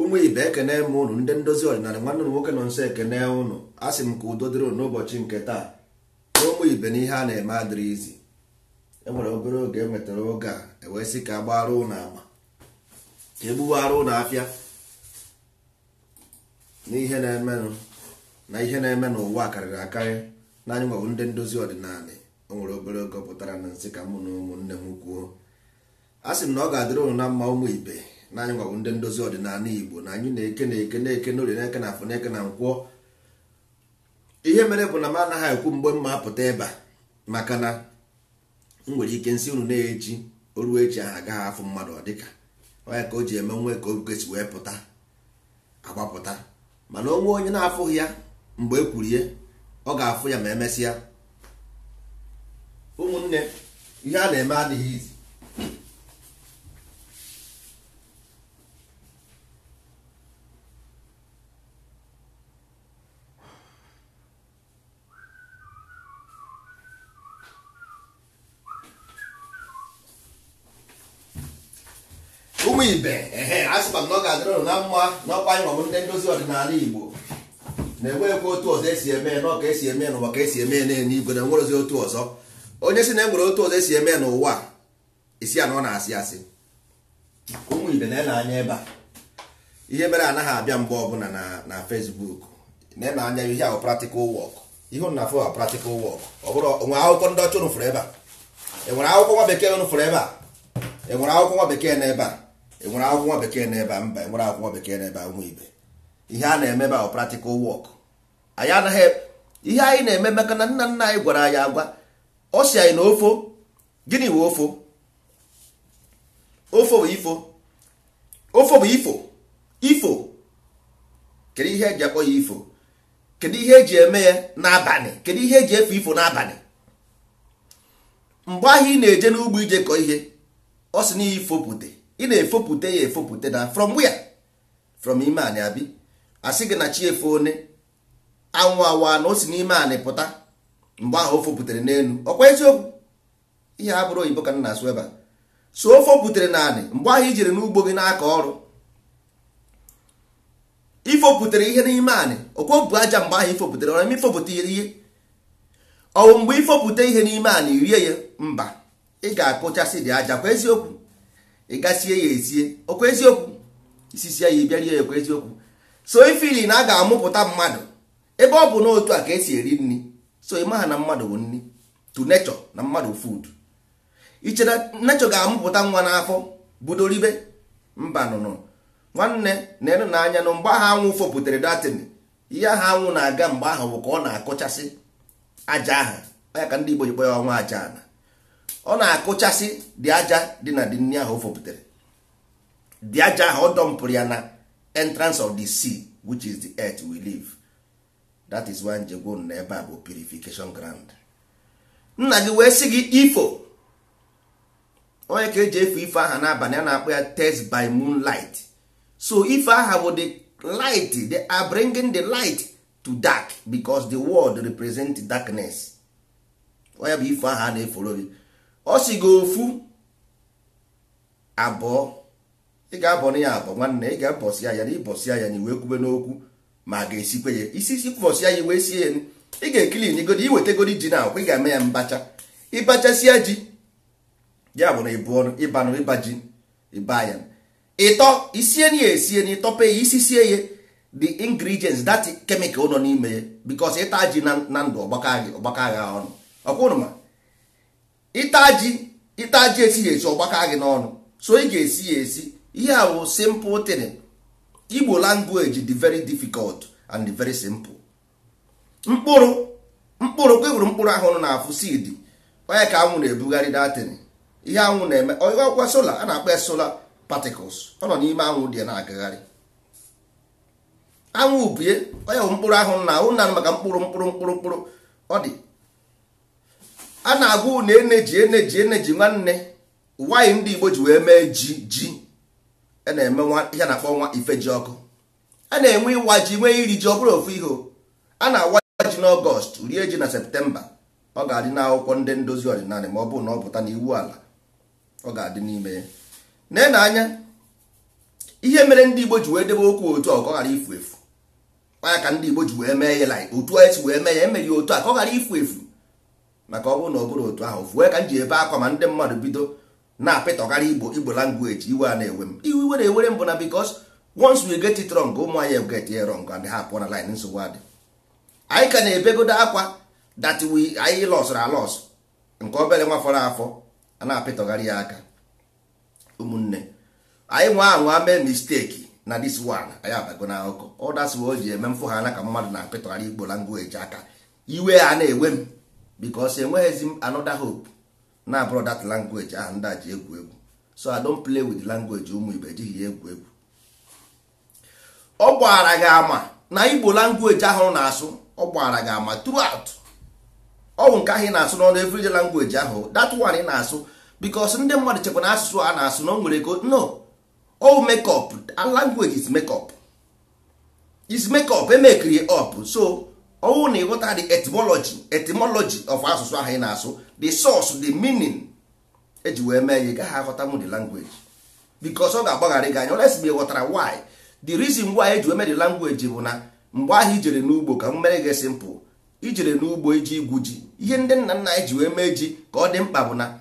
Ụmụ ibe, ekene m ụnụ ndị ndozi ọdịnala. Nwanne ụnụ nwoke nọ nso ekene ụnụ. A sị m ka udo dịrị ụnụ n'ụbọchị nke taa. Na ụmụ ibe, na ihe a na-eme adịrị izi. E nwere obere oge e nwetara, oge a ewee sị ka a gbara ụnụ ama, ka egbuwara ụnụ afịa n'ihe na-emenụ na ihe na-eme n'ụwa karịrị akarị. Na anyị nwabụ ndị ndozi ọdịnala, o nwere obere oge pụtara na nsị ka mụ na ụmụnne m kwuo. A sị m na ọ ga-adịrị ụnụ na mma, ụmụ ibe. Na anyị nwabụ ndị ndozi ọdịnala Igbo, na anyị na-eke na-eke na-eke n'orie, na-eke na afọ, na-eke na nkwọ. Ihe mere bụ na m anaghị ekwu mgbe m ma apụta ebe a, maka na m nwere ike nsị unu na-echi oruo echi ahụ agaghị afụ mmadụ. Ọ dịka onye ka o ji eme nwe ka oge si wee pụta agbapụta, mana onwe onye na-afụghị ya mgbe e kwuru ya, ọ ga-afụ ya ma emesịa. Ụmụnne, ihe a na-eme adịghị izi. Ụmụ ibe, ehe, a sịkwa m na ọ ga-adịrị ụnụ na mma. N'ọkwa anyị nwabụ ndị ndozi ọdịnala Igbo, na-enweghịkwa otu ọzọ esi eme n'ọka esi eme n'ụwa ka esi eme n'eluigwe, na enwerozi otu ọzọ. Onye si na enwere otu ọzọ esi eme n'ụwa, isi ya na ọ na-asị asị. Ụmụ ibe, na anya ebe a, ihe mere anaghị abịa mgbe ọbụla na Facebook na anya ihe ahụ, practical work. Ihe na afọ practical work, ọ bụrụ onwe akwụkwọ ndị ọcha unu fụrụ ebe a, enwere akwụkwọ nwa bekee unu fụrụ ebe a, enwere akwụkwọ nwa bekee n'ebe a, enwere akwụkwọ nwa bekee n'ebe a? Mba, enwere akwụkwọ nwa bekee n'ebe a. Ụmụ ibe, ihe a na-eme ebe ahụ practical work. Anyị anaghị ihe anyị na-eme maka na nna nna anyị gwara anyị agwa. Ọ si anyị na ofo, gịnị wee ofo? Ofo bụ ifo, ofo bụ ifo, ifo. Kedu ihe eji akpọ ya ifo? Kedu ihe eji eme ya n'abalị? Kedu ihe eji efe ifo n'abalị mgbe ahụ ị na-eje n'ugbo ije kọ ihe? Ọ sị na ifopụte, ị na-efopụte ya, efopụte na from where? From ime anị. Abi asị gị na chi efo one, anwụ awa, na o si n'ime anị pụta mgbe ahụ o fopụtere n'elu. Ọkwa eziokwu? Ihe a bụrụ oyibo ka m na-asụ ebe a. So o fopụtere na anị mgbe ahụ ijere n'ugbo gị na-akọ ọrụ, ifopụtere ihe n'ime anị. Ọkwa bụ aja mgbe ahụ ifopụtere ọrụ eme, ifopụta ihe ọwụ. Mgbe ifopụta ihe n'ime anị, rie ya? Mba, ị ga-akụchasị dị aja. Kwa eziokwu? Ị gasie ya esie? Ọkwa eziokwu? Isisie ya, ịbịa rie ya? Kwa eziokwu? So ifili na a ga-amụpụta mmadụ ebe ọ bụ na otu a ka esi eri nri. So ị maha na mmadụ bụ nri to nature, na mmadụ food. Iche na nature ga-amụpụta nwa n'afọ budoribe? Mba, nụnụ nwanne, na-enu n'anya na mgbe ahụ anwụ fopụtere datin, ihe ahụ anwụ na-aga mgbe ahụ bụ ka ọ na-akụchasị aja ahụ. Ya ka ndị Igbo ji kpọ ya ọnwa aja ana. Ọ na-akụchasị dị aja dị na dị nri ahụ o fopụtere, dị aja ahụ ọ dọmpụrụ ya na entrance of the sea, which is the earth we live. That is why njegwo na ebe a bụ purification ground. Nna gị wee sị gị ifo, onye ka eji efe ife aha n'abalị, a na-akpọ ya test by moonlight. So ife aha bụ the light. They are bringing the light to dark because the world represent darkness. Onye bụ ife aha a na-eforo gị? Ọ sị gị ofu abụọ, ị ga-abọ na ya abọ. Nwanne, ị ga-abọsịa ya na ịbọsịa ya na iwee kwube n'okwu ma a ga-esikwe ya isi isi bọsịa ya, wee sie ya. Ị ga-ekili nigodi, iwetegodi ji na akwụkwọ, ị ga-eme ya mbacha. Ịbachasịa ji, ya bụ na ịbụ ọnụ ịbanụ ịba ji, ịba ya ịtọ, isie na ya esie na ịtọpe ya, isi sie ya, the ingredients, that chemical nọ n'ime ya, because ịta ji na ndụ ọgbaka gị, ọgbaka gị ọnụ. Ọkwụnụ ma ịta ji, ịta ji esighị esi, ọgbaka gị n'ọnụ. So ị ga-esi ya esi. Ihe a bụ simple thing. Igbo language dị very difficult and very simple. Mkpụrụ, mkpụrụ kwa ịhụrụ mkpụrụ ahụ na-afụ, seed, onye ka anwụ na-ebugharị datin. Ihe anwụ na-eme ọkwa solar, a na-akpọ ya solar particles. Ọ nọ n'ime anwụ dị na-agagharị. Anwụ bie onye bụ mkpụrụ ahụ na ahụ na maka mkpụrụ, mkpụrụ, mkpụrụ, mkpụrụ ọ dị a na-agwa na energy, energy, energy. Nwanne, wanyị ndị Igbo ji wee mee ji, ji a na-eme ihe na-akpọ nwa ife ji ọkụ, a na-enwe ịwa ji, nwee iri ji. Ọ bụrụ ofu ihe, a na-awa ji n'Ọgọst, rie ji na Septemba. Ọ ga-adị n'akwụkwọ ndị ndozi ọdịnala, ma ọ bụrụ na ọ pụta n'iwu ala, ọ ga-adị n'ime ya. Nee na anya, Ihe mere ndị Igbo ji wee debe okwu otu a ka ọ ghara ifu efu. Ọya ka ndị Igbo ji wee mee ya like otu a esi wee mee ya, emere ya otu a ka ọ ghara ifu efu. Maka ọ bụrụ na ọ bụrụ otu ahụ fue ka m ji ebe akwa ma ndị mmadụ bido na-apịtọgharị Igbo Igbo language, iwe a na-ewe m, iwe na-ewere m bụ na because once we get it wrong, ụmụ anyị get it wrong and ha pụọ na line, nsogbu adị. Anyị ka na-ebegodo akwa that we anyị lọsụrụ alọs nke obere nwa fọrọ afọ a na-apịtọgharị ya aka. Ụmụnne anyị nwa anwa mee mistake na this one, anyị abago na akụkọ. Ọ dasịwa o ji eme mfụ ha na ka mmadụ na-apịtọgharị Igbo language aka, iwe a na-ewe m because enweghịzi m another hope na abụrụ that language ahụ ndị a ji egwu egwu. So I don't play with language. Ụmụ Igbo ejighị ya egwu egwu. Ọ gbara gị ama na Igbo language ahụ na-asụ, ọ gbara gị ama throughout. Ọ bụ nke ahụ ị na-asụ n'ọnụ everyday language ahụ, that one ị na-asụ, because ndị mmadụ chekwa na asụsụ a na-asụ na o nwere ego. No, all makeup language is makeup, is makeup emekiri up. So ọwụ na ịghọta the etymology of asụsụ ahụ ị na-asụ, the source, the meaning eji wee mee ya, ị gaghị aghọtanwu the language because ọ ga-agbagharị gị anya. Oles ma ị ghọtara why, the reason why eji wee mee the language bụ na mgbe ahụ ijere n'ugbo, ka m mere gị simple, ijere n'ugbo iji igwu ji, ihe ndị nna nna anyị ji wee mee ji ka ọ dị mkpa bụ na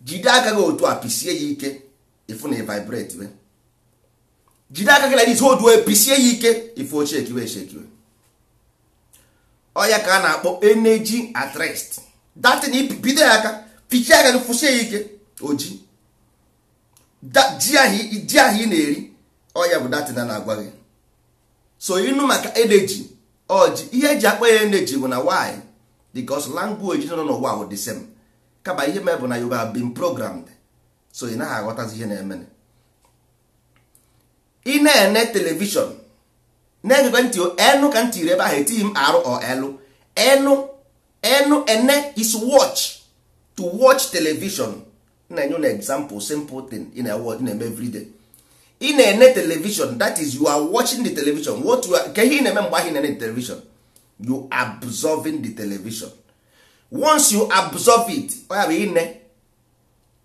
jide aka gị otu a, pisie ya ike, ịfụ na vibrate we. Jide aka gị like this, hold wee pisie ya ike, ife o shekiwe eshekiwe. Ọ ya ka a na-akpọ energy at rest. That thing, bido ya aka, pichie aka gị, fụsie ya ike, oji ji ahụ ị na-eri, ọ ya bụ that thing a na-agwa gị. So ịnụ maka energy ọji, ihe eji akpọ ya energy bụ na why? Because language nọ n'ụwa bụ the same, kama ihe mee bụ na you have been programmed, so ị naghị aghọtazi ihe na-eme. Ị na-ene television, na-egekwe ntị, enu ka ntị ebe ahụ etighi m arụ ọ elu enu enu ene is watch, to watch television. Na-enye na example, simple thing ị na-eme everyday. Ị na-ene television, that is, you are watching the television. What you are, ka ihe ị na-eme mgbe ahụ ị na-ene television? You absorbing the television. Once you absorb it, ọ ya bụ ine.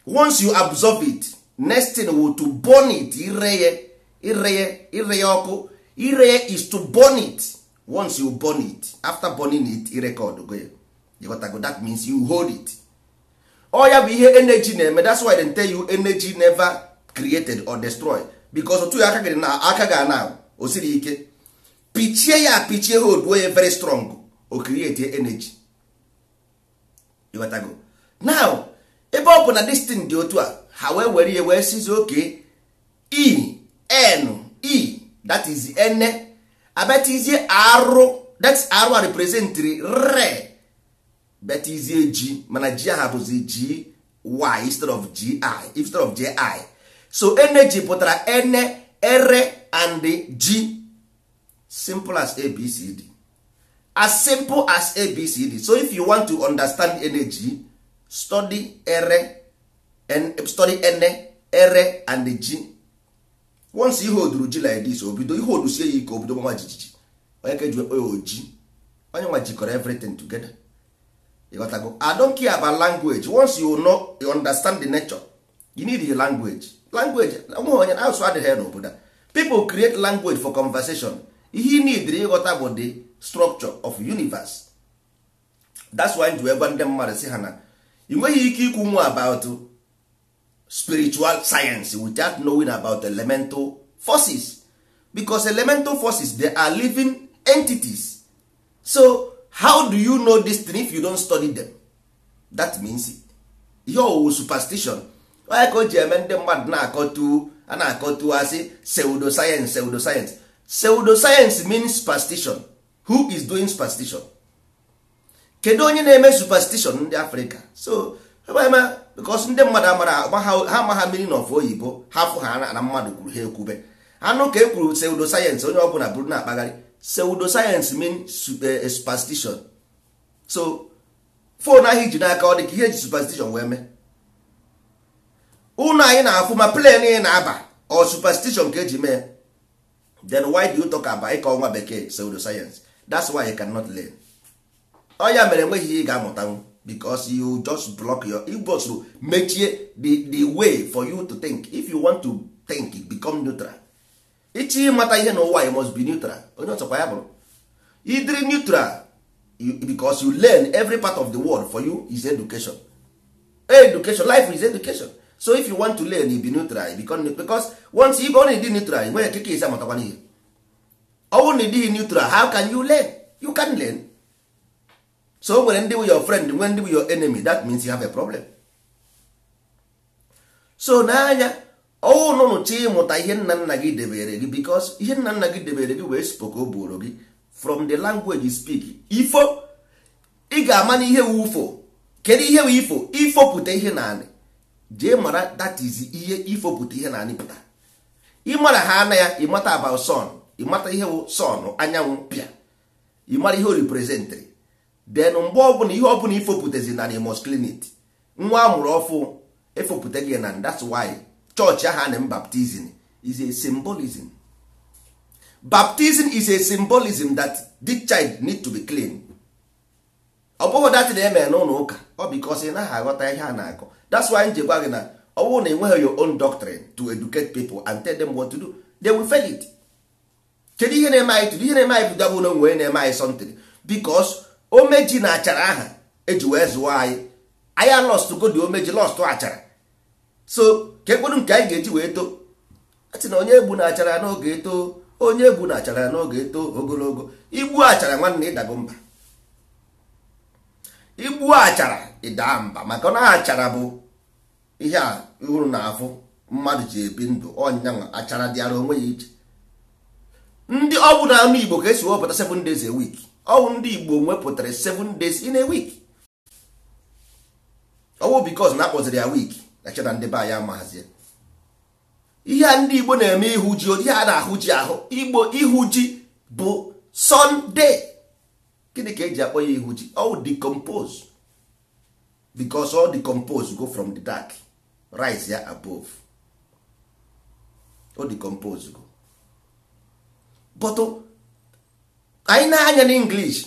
Once you absorb it, next thing will to burn it, ire ya, ire ya, ire ya ọkụ. Ire ya is to burn it. Once you burn it, after burning it, i record go ya. You got to go. That means you hold it. Ọ ya bụ ihe energy na-eme. That's why they tell you energy never created or destroyed, because otu ya aka gị na aka ga na o siri ike, pichie ya, pichie, hold ya very strong, o create energy. You got to go. Now ebe ọ bụ na this thing dị otu a, ha wee were ihe wee sizi oke e n e, that is n, abetizie arụ, that's arụ a representri re, betizie g, mana g aha bụzi g y instead of gi, instead of ji. So energy pụtara n, r and g, simple as abcd, as simple as abcd. So if you want to understand energy, study r n, study n, r and g. Once ihe oduru ji like this, obido ihe odusie ya ike, obido nwa jijiji, onye ka eji ekpe ya oji, onye nwa jikọrọ everything together. You got to go. I don't care about language. Once you know, you understand the nature, you need the language. Language onwe onye asụ adịghị ya n'obodo a. People create language for conversation. Ihe need ịghọta bụ the structure of universe. That's why ji wee gwa ndị mmadụ si ha na ị nweghị ike ikwu nwa about spiritual science without knowing about elemental forces, because elemental forces, they are living entities. So how do you know this thing if you don't study them? That means ihe owu superstition. Onye ka o ji eme ndị mmadụ na-akọtu a na-akọtu asị pseudoscience, pseudoscience, pseudoscience means superstition. Who is doing superstition? Kedu onye na-eme superstition? Ndị Afrịka. So because ndị mmadụ amara ha ama ha meaning of oyibo, ha fụ ha na mmadụ kwuru ha ekwube anụ ka e kwuru pseudoscience, onye ọbụla bụrụ na-akpagharị. Pseudoscience mean superstition. So phone ahụ iji n'aka, ọ dị ka ihe eji superstition wee mee. Ụlọ anyị na-afụ ma plane ị na-aba, ọ superstition ka eji mee. Then why do you talk about ịkọ nwa bekee pseudoscience? That's why you cannot learn. Ọ ya mere enweghị ihe ị ga-amụtanwu, because you just block your mechie the way for you to think. If you want to think, become neutral. Ịchọ ịmata ihe n'ụwa, you must be neutral. Onye ọchọkwa ya bụrụ ịdịrị neutral, because you learn every part of the world for you is education. Education, life is education. So if you want to learn, you be neutral, you become neutral. Because once you go dị neutral, nwere keke isi amatakwana ihe. Ọ bụrụ na ị dịghị neutral, how can you learn? You can learn. So o nwere ndị wụ your friend, nwere ndị wụ your enemy. That means you have a problem. So n'anya ọwụ nụnụ chi ịmụta ihe nna nna gị debere gị, because ihe nna nna gị debere gị wee spoke o buoro gị from the language you speak. Ifo, ị ga-ama na ihe wu ufo. Kedu ihe wu ifo? Ifopụta ihe naanị jee mara, that is ihe ifopụta ihe naanị pụtara. Ịmara ha anya ya, ịmata about sun, ịmata ihe wụ sun, anyanwụ pịa, ịmara ihe o representịrị. Then mgbe ọbụla ihe ọbụla ifopụtazi na, you must clean it. Nwa amụrụ ọfụ efopụta gị na, that's why chọọchị ahụ a na baptism is a symbolism. Baptism is a symbolism that this child need to be clean. Ọ bụghị that na-eme n'ụlọ ụka ọ, because ị naghị aghọta ihe a na-akọ. That's why m ji gwa gị na ọ bụrụ na enweghị your own doctrine to educate people and tell them what to do, they will fail it. Kedu ihe na-eme anyị tụrụ ihe na-eme anyị bido bụ na onwe na-eme anyị something, because omeji na achara aha eji wee zụọ anyị, anyị lost go the omeji, lost achara. So ka ekpedu nke anyị ga-eji wee too, a na onye egbu na achara n'oge eto, onye egbu na achara n'oge eto ogologo. Igbu achara, nwanne, ịdago mba. Igbu achara, ịdaa mba, maka na achara bụ ihe a uru na-afụ mmadụ ji ebi ndụ. Ọnyanwa achara dịara onwe ya iche. Ndị ọ bụ na anụ Igbo ka esi wepụta 7 days a week. Ọ bụ ndị Igbo nwepụtara 7 days in a week. Ọ bụ because na akpọziri ya week na chena ndị be anyị amaghazie ihe a ndị Igbo na-eme. Ihu ji, ihe a na-ahụ ji ahụ Igbo, ihu ji bụ Sunday. Gịnị ka eji akpọ ya ihu ji? All decompose, because all decompose go from the dark rise ya above. O decompose go. But anyị na-anya na English,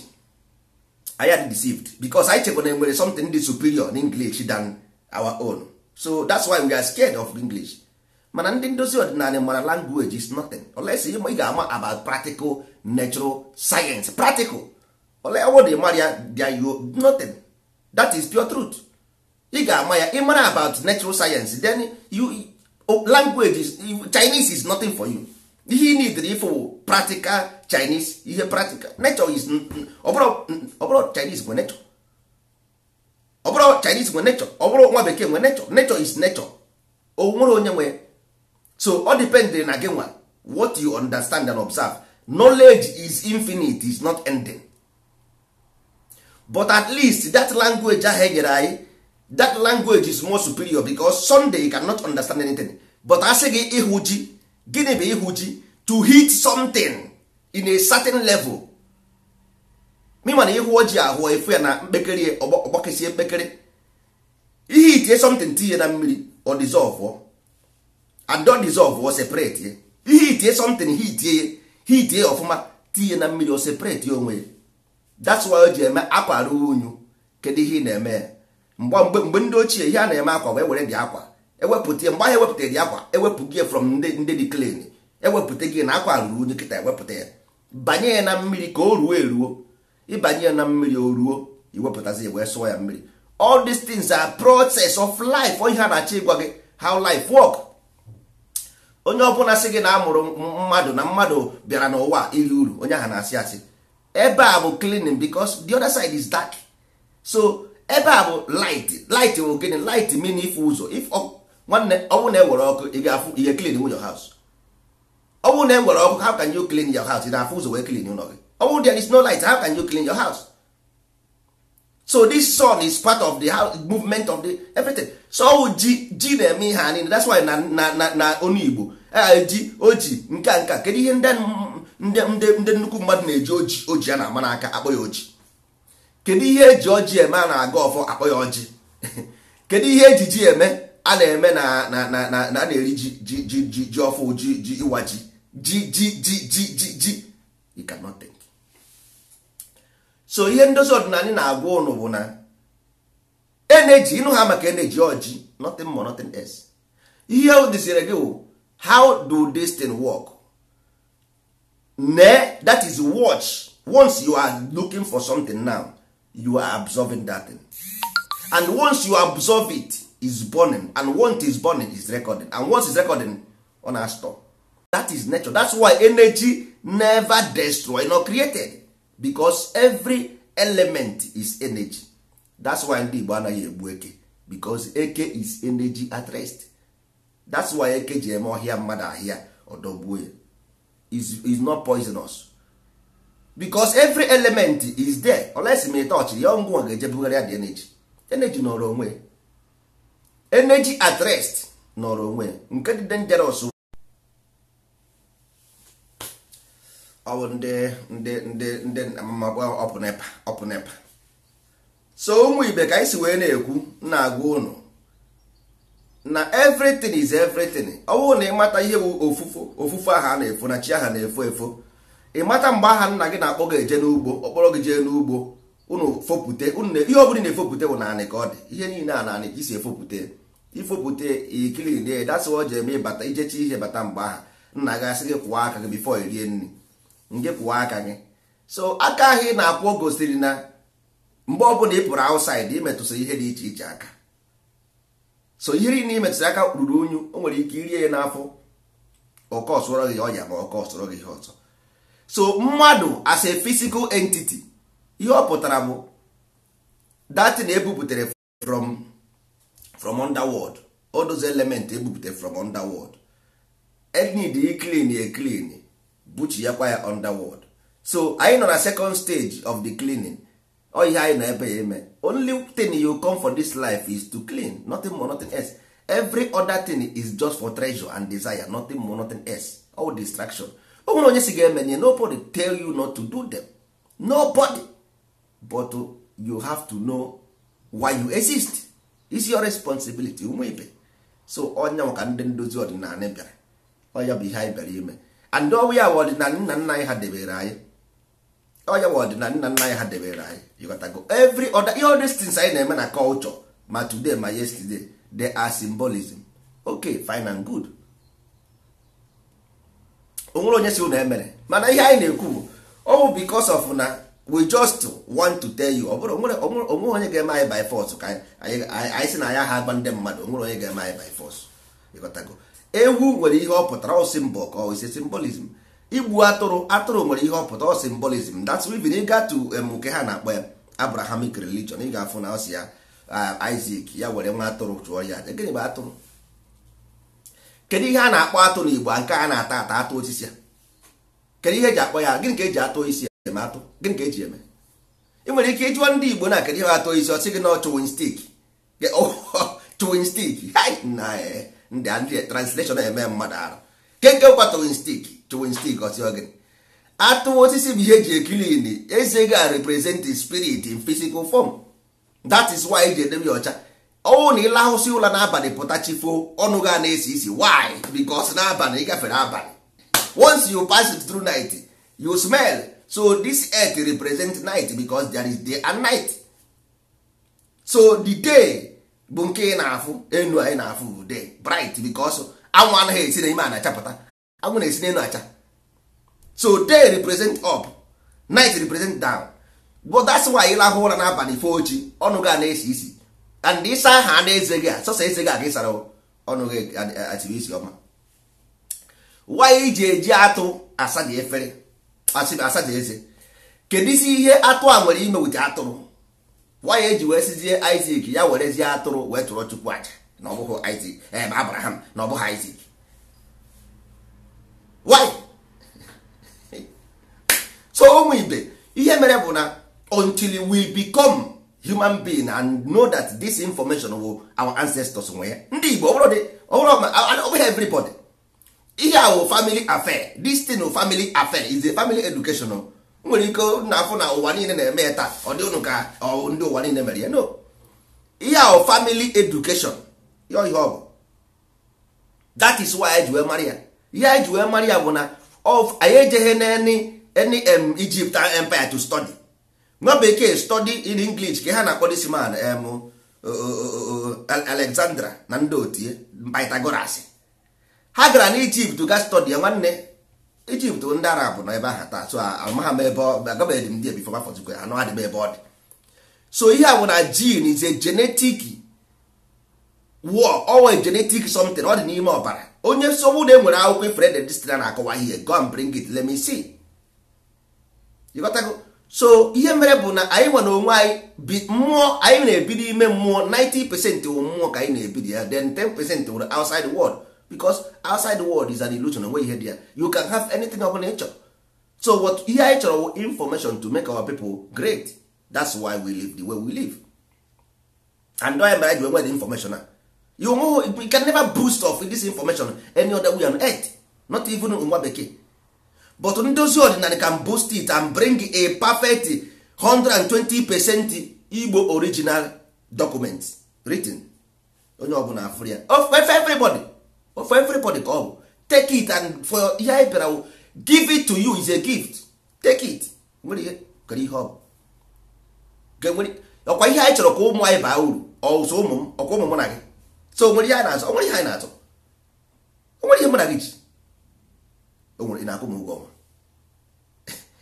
anyị are deceived, because anyị chekwa na enwere something dị superior in English than our own. So that's why we are scared of English. Mana ndị ndozi ọdịnala mara language is nothing unless ị ga-ama about practical natural science. Practical ole ọwụ na ịmara ya, there you nothing. That is pure truth. Ị ga-ama ya, ị mara about natural science, then you language is, Chinese is nothing for you. Ihe ị need ifụ practical Chinese, ihe practical nature is. Ọ bụrụ Chinese nwe nature, ọ bụrụ Chinese nwe nature, ọ bụrụ nwa bekee nwe nature. Nature is nature, o nwere onye nwe. So ọ depend na gị nwa, what you understand and observe. Knowledge is infinite, is not ending. But at least that language ahụ e nyere anyị, that language is more superior, because Sunday you cannot understand anything. But asị gị ịhụ ji, gịnị bụ ịhụ ji? To hit something in a certain level. Mịma na ịhụ ji ahụ efu ya na mkpekere, ọgbakịsie mkpekere ihe, itie something, tinye na mmiri, ọ dissolve and don dissolve o separate ye. Ihe itie something, hitie ya, hitie ọfụma, tinye na mmiri, o separate ya onwe ya. That's why o ji eme akwa ruo unyu. Kedu ihe ị na-eme ya? Mgbe ndị ochie, ihe a na-eme akwa wee were dị akwa ewepụta ya. Mgbe ahụ ewepụta dị akwa, ewepụ gị from ndị dị clean, ewepụta gị na akwa ruru unyu kịta, ewepụta ya, banye ya na mmiri ka o ruo eruo. Ịbanye ya na mmiri, o ruo, iwepụtazi ya wee sụọ ya mmiri. All these things are process of life. Ihe a na-achọ ịgwa gị, how life work. Onye ọbụla sị gị na amụrụ mmadụ na mmadụ bịara n'ụwa iri uru, onye ahụ na-asị asị. Ebe a bụ cleaning, because the other side is dark. So ebe a bụ light. Light bụ gịnị? Light mean ife ụzọ. If nwanne, ọ bụrụ na ewere ọkụ, ị ga-afụ ihe clean your house. Ọ bụrụ na e nwere ọkụ, how can you clean your house? Ị na-afụ ụzọ wee clean ụlọ gị? Ọ bụrụ there is no light, how can you clean your house? So this sun is part of the house, movement of the everything. So ji ji na-eme ihe a niile. That's why na onu Igbo ji oji nka nka. Kedu ihe ndị nnukwu mmadụ na-eji oji oji a na-ama n'aka akpọ ya oji? Kedu ihe eji ọjị eme? A na-aga ọfọ, akpọ ya ọjị. Kedu ihe eji ji eme? A na-eme na na-eri ji ji ji ji ji ọfụ, ji ji, ịwa ji ji ji ji ji ji ji. You cannot think. So ihe ndozi ọdịnala na-agwa ụnụ bụ na energy, ịnụ ha maka energy ọjị, nothing more, nothing else. Ihe o dịziri gị wụ, how do this thing work? Ne, that is watch. Once you are looking for something now, you are absorbing that thing. And once you absorb it, is burning. And once is burning, is recording. And once is recording, on a store. That is nature. That's why energy never destroy nor created, because every element is energy. That's why ndị Igbo anaghị egbu eke, because eke is energy at rest. That's why eke ji eme ọhịa mmadụ ahịa ọdọgbuo ya. Is not poisonous, because every element is there. Unless ma touch ya, ngwa ga-eje bugharị ya the energy. Energy nọrọ onwe, energy at rest nọrọ onwe. Nke dị dangerous ọ bụ ndị ndị ndị ndị ọpụnepa ọpụnepa. So ụmụ ibe, ka anyị si wee na-ekwu, na-agwa ụnụ na everything is everything. Ọ bụrụ na ịmata ihe bụ ofufo, ofufo aha na-efo na chi aha na-efo efo, ịmata mgbe aha nna gị na-akpọ gị eje n'ugbo, ọkpọrọ gị jee n'ugbo, unu fopute unu ihe ọ bụla na-efopute bụ naanị ka ọ dị. Ihe niile a naanị ka isi efopute, ifopute ikili dasị ọ ji eme ịbata ijechi ihe bata mgbe aha nna gị asị gị kwụọ aka gị before irie nri, nke kwụọ aka gị. So aka ahụ ị na-akwụ gosiri na mgbe ọbụla ị pụrụ outside, imetụsịrị ihe dị iche iche aka. So ihe niile imetụsịrị aka ruru unyu, o nwere ike irie ya n'afọ, ọkọ sụrọ gị ọya ma ọkọ sụrọ gị ihe ọzọ. So mmadụ as a physical entity, ihe ọ pụtara bụ that thing ebuputere from underworld. All those element ebuputere from underworld need clean a clean buchi ya kwa ya underworld. So anyị nọ na second stage of the cleaning. Ọ ihe anyị nọ ebe ya eme. Only thing you come for this life is to clean, nothing more, nothing else. Every other thing is just for treasure and desire, nothing more, nothing else. All distraction. O nwere onye si ga-emenye, nobody tell you not to do them, nobody. But you have to know why you exist. It's your responsibility, ụmụ ibe. So onye maka ndị ndozi ọdịnala bịara, ọya bụ ihe anyị bịara ime. And ọwụ ya bụ ọdịnala nna nna anyị ha debere anyị, ọya bụ ọdịnala nna nna anyị ha debere anyị. You gotta go. Every other all these things anyị na-eme na culture, ma today ma yesterday, they are symbolism. Okay, fine and good. O nwere onye si unu emere, mana ihe anyị na-ekwu bụ ọ bụ because of na we just want to tell you. Ọ bụrụ onwe onye ga-eme anyị by force ka anyị si na ya ha agba ndị mmadụ, onwere onye ga-eme anyị by force. Ịghọtago? Ewu nwere ihe ọ pụtara, ọ symbol ka ọ is symbolism. Igbu atụrụ, atụrụ nwere ihe ọ pụtara, ọ symbolism. That's even ị gaa to nke ha na-akpọ ya Abrahamic religion, ị ga-afụ na ọ si ya Isaac ya were nwa atụrụ chụọ ya. Gịnị bụ atụrụ? Kedu ihe a na-akpọ atụ n'Igbo nke a na-ata ata atụ osisi ya? Kedu ihe eji akpọ ya? Gịnị ka eji atụ isi eme atụ? Gịnị ka eji eme? Ị nwere ike ịjụọ ndị Igbo na kedu ihe atụ isi, ọ sị gị na chewing stick. Chewing stick na ndị ndị translation eme mmadụ arụ. Ke nke kwa chewing stick, chewing stick ọ sị ọ gịnị? Atụ osisi bụ ihe eji ekilini eze ga represent the spirit in physical form. That is why eji edebe ya ọcha. Ọnwụ na ịlahụsị ụla n'abalị pụta chifo, ọnụ ga na-esi isi. Why? Because n'abalị ị gafere abalị. Once you pass it through night, you smell. So this earth represent night because there is day and night. So the day bụ nke ị na-afụ enu anyị na-afụ bụ day bright because anwụ anaghị esi n'ime a na-achapụta, anwụ na-esi n'elu acha. So day represent up, night represent down. But that's why ịlahụ ụra n'abalị fo ochi, ọnụ ga na-esi isi. And ịsa aha na eze gị a sọsọ eze gị a ka ị sara ọnụ gị atiri isi ọma. Why iji eji atụ asa dị efere asa dị eze? Kedu isi ihe atụ a nwere ime wute atụrụ? Why eji wee sizie Isaac ya werezie atụrụ wee tụrụ Chukwu aja na ọ bụghị Isaac, Abraham na ọ bụghị Isaac? Why? So ụmụ ibe, ihe mere bụ na until we become human being and know that this information will our ancestors nwe ya. Ndị Igbo ọ bụrụ everybody, ihe a wụ family affair. This thing wụ family affair is a family education. Nwere ike na-afụ na ụwa niile na-eme ya taa, ọ dị unu ka ndị ụwa niile mere ya. No, ihe a wụ family education. Ihe ọ bụ, that is why anyị ji wee mara ya. Ihe anyị ji wee mara ya bụ na anyị ejeghe n'any Egypt empire to study. Nwa bekee study in English ka ha na-akpọ this man Alexandra na ndị otie Pythagoras. Ha gara n'Egypt ga study ya. Nwanne, Egypt ndị Arab nọ ebe ahụ taa. So amaghị m ebe agabeghị m ndị before afọzikwa anụ adịbe ebe ọ dị. So ihe a bụ na gene is a genetic war, always genetic something, ọ dị n'ime ọbara. Onye nsogbu na enwere akwụkwọ ifere the distance na-akọwa ihe, go and bring it, let me see. You got to go. So ihe mere bụ na anyị nwere onwe anyị mmụọ anyị na-ebi n'ime mmụọ. 90% wụ mmụọ ka anyị na-ebi ya, then 10% wụrụ outside the world, because outside the world is an illusion. Onwe ihe dị ya, you can have anything ọ bụla ị chọrọ. So what ihe anyị chọrọ wụ information to make our people great. That's why we live the way we live, and why mere anyị ji nwee the information a. You know, you can never boost of this information any other way on earth, not even nwa bekee. But ndozi ọdịnala can boost it and bring a perfect 120% Igbo original document written. Onye ọbụla afụrụ ya, of everybody, of everybody ka ọ bụ. Take it, and for ihe anyị bịara wụ, give it to you is a gift. Take it. Nwere ihe kere ihe ọ bụ. Ọkwa ihe anyị chọrọ ka ụmụ anyị baa uru, ọsọ ụmụ m, ọkwa ụmụ mụ na gị. So nwere ihe anyị na-azọ, nwere ihe anyị na-azọ, nwere ihe mụ na gị ji. O nwere ị na-akwụ m ụgwọ ọnwa,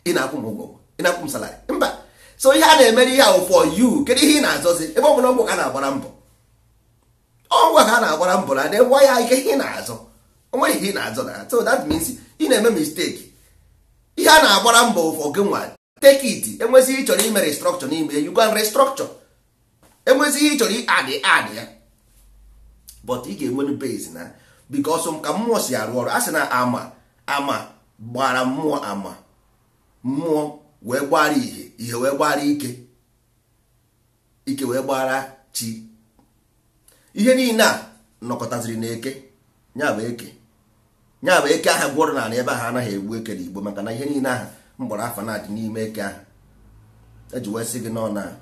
ị na-akwụ m ụgwọ ọnwa, ị na-akwụ m salary, mba. So ihe a na-emere ihe ahụ for you, kedu ihe ị na-azọzi? Ebe ọ bụla ọgwụ ka a na-agbara mbọ, ọgwụ ka a na-agbara mbọ na gwa ya ike ihe ị na-azọ. O nwere ihe ị na-azọ na, so that means ị na-eme mistake. Ihe a na-agbara mbọ for gị nwa, take it. Enwezi ihe ị chọrọ ime restructure n'ime, you can restructure. Enwezi ihe ị chọrọ add, add ya, but ị ga-enwenu base na, because ka mmụọ si arụ ọrụ, a sị na ama ama gbara mmụọ, ama mmụọ wee gbara ihe, ihe wee gbara ike, ike wee gbara chi. Ihe niile a nọkọtaziri na eke, ya bụ eke, ya bụ eke ahụ gwọrọ n'ala ebe ahụ. Anaghị egbu eke n'Igbo, maka na ihe niile ahụ mgbara afa na-adị n'ime eke ahụ. Eji wee sị gị nọ na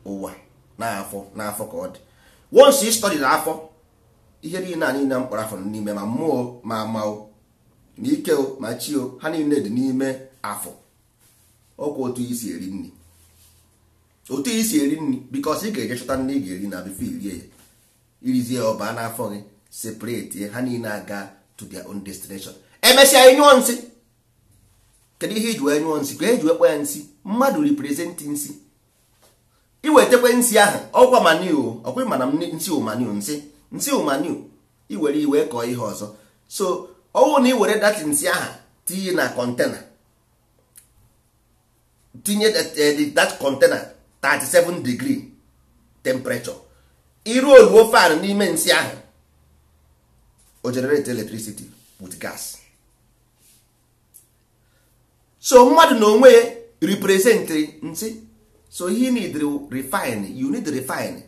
ụwa n'afọ n'afọ ka ọ dị. Once you study n'afọ, ihe niile a niile mkpọrọ afọ nọ n'ime, ma mmụọ, ma ama o, ma ike o, ma chi o, ha niile dị n'ime afọ. Ọkwa otu isi eri nri, otu isi eri nri, because ị ga-eje chọta nri ị ga-eri na before irie ya, irizie ya ọba n'afọ gị, separate ha niile aga to their own destination. Emesịa ịnyụọ nsị. Kedu ihe iji wee nyụọ nsị? Ka eji wee kpọ ya nsị, mmadụ represent nsị. Iwetekwe nsị ahụ, ọkwa manure, ọkwa mana nsị wụ manure, nsị, nsị wụ manure. Iwere iwee kọọ ihe ọzọ. So ọwụ na iwere that nsị ahụ tinye na container, tinye that container 37 degree temperature, iru oluo fan n'ime nsị ahụ, o generate electricity with gas. So mmadụ na onwe ya represent nsị. So he need refine, you need refine,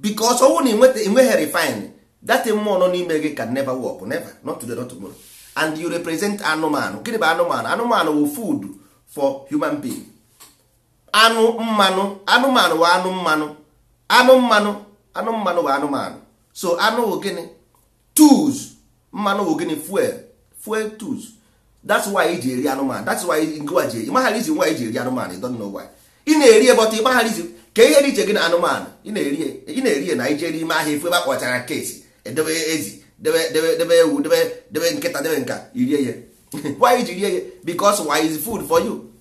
because ọwụ na enweghị refine, that mmụọ nọ n'ime gị can never work, never, not today, not tomorrow. And you represent anụmanụ. Gịnị bụ anụmanụ? Anụmanụ wụ food for human being. Anụ mmanụ, anụmanụ wụ anụ mmanụ, anụ mmanụ, anụ mmanụ wụ anụmanụ. So anụ wụ gịnị? Tools. Mmanụ wụ gịnị? Fuel, fuel tools. That's why iji eri anụmanụ. That's why ngwa ji ịmaghara izi nwa iji eri anụmanụ. You don't know why ị na-eri, but ịmaghara izi ka ihe dị iche gị na anụmanụ ị na-eri. Ị na-eri na ije n'ime ahịa, ifu ebe akpọchara kesi, edebe ezi, debe, debe, debe ewu, debe, debe nkịta, debe nka, irie ya. Why iji rie ya? Because why is food for you.